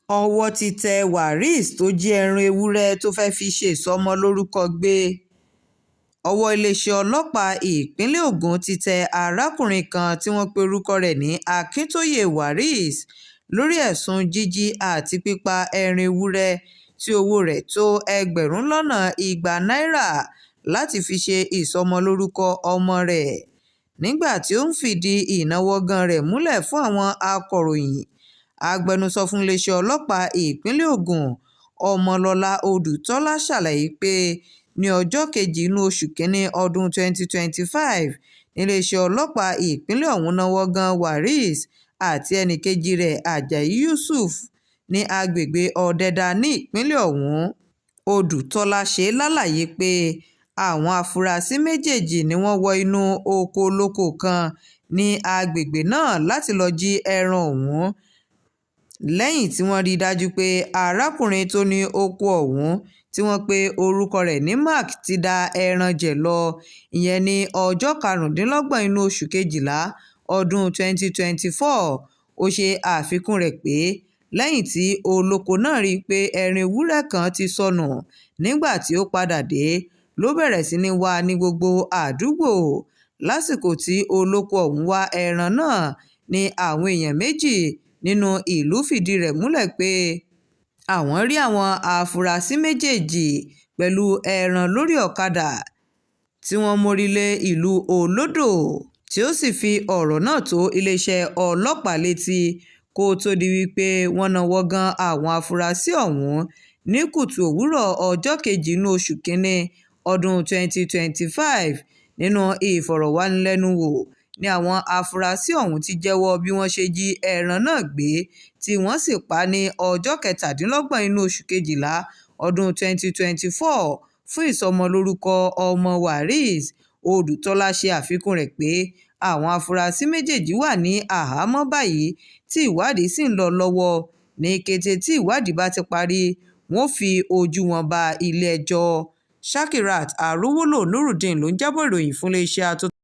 Owó ti tẹ Waris tó jí ẹran ewúrẹ́ tó fẹ́ẹ́ fi ṣèṣọ́mọ lórúkọ gbé. Ọwọ́ iléeṣẹ́ ọlọ́pàá ìpínlẹ̀ Ogun ti tẹ arákùnrin kan tí wọ́n pe orúkọ rẹ̀ ní Akintóyè Waris lórí ẹ̀sùn jíjí àti pípa ẹran ewúrẹ́ tí owó rẹ̀ tó ẹgbẹ̀rún lọ́nà igba náírà láti fi ṣe ìsọmọlórúkọ ọmọ rẹ̀. Nígbà tí ó ń fìdí ìnáwọ́gán rẹ̀ múlẹ̀ fún àwọn akọ̀ròyìn, agbẹnusọ fún iléeṣẹ́ ọlọ́pàá ìpínlẹ̀ Ogun, Ọmọlọ́lá Odùtọ́lá, ṣàlàyé pé ní ọjọ́ kejì inú oṣù kínní ọdún 2025 níléeṣẹ́ ọlọ́pàá ìpínlẹ̀ ọ̀hún náwó gan Waris àti ẹnì kejì rẹ̀, Ajayi Yusuf, ní agbègbè Ọ̀dẹ̀dá ní ìpínlẹ̀ ọ̀hún. Odùtọ́lá ṣe lálàyé pé àwọn afurasí méjèèjì ni wọ́n wọ inú ọkọ̀ olóko kan ní àgbègbè náà láti lọ́ọ́ jí ẹran ọ̀hún lẹ́yìn tí wọ́n rí i dájú pé arákùnrin tó ní oko ọ̀hún, tí wọ́n pe orúkọ rẹ̀ ní Mark, ti da ẹran jẹ lọ. Ìyẹn ní ọjọ́ karùndínlọ́gbọ̀n inú oṣù kejìlá ọdún 2024. Ó ṣe àfikún rẹ̀ pé lẹ́yìn tí olóko náà rí i pé ẹran ewúrẹ́ kan ti sọnù nígbà tí ó padà dé ló bẹ̀rẹ̀ sí í wá a ní gbogbo àdúgbò. Lásìkò tí olóko ọ̀hún wá ẹran náà ní àwọn èèyàn méjì nínú ìlú fìdí rẹ̀ múlẹ̀ pé àwọn rí àwọn afurasí méjèèjì pẹ̀lú ẹran lórí ọ̀kadà tí wọ́n mórí lé ìlú Olódò, tí ó sì fi ọ̀rọ̀ náà tó iléeṣẹ́ ọlọ́pàá létí kó tóó di wípé wọ́n náwó gan àwọn afurasí ọ̀hún ní kùtù òwúrọ̀ ọjọ́ kejì inú oṣù kínní ọdún 2025. Nínú ìfọ̀rọ̀wánilẹ́nuwò ní àwọn afurasí ọ̀hún ti jẹ́wọ́ bí wọ́n ṣe jí ẹran náà gbé tí wọ́n sì pa á ní ọjọ́ kẹtàdínlọ́gbọ̀n inú oṣù kejìlá ọdún 2024 fún ìsọmọlórúkọ ọmọ Waris. Odùtọ́lá ṣe àfikún rẹ̀ pé àwọn afurasí méjèèjì wà ní àhámọ́ báyìí tí ìwádìí sì ń lọ lọ́wọ́. Ní kété tí ìwádìí bá ti parí, wọn ó fi ojú wọn bá ilé-ẹjọ́. Shakirat Arówólò Nurudeen ló ń jábọ̀ ìròyìn fún iléeṣẹ́.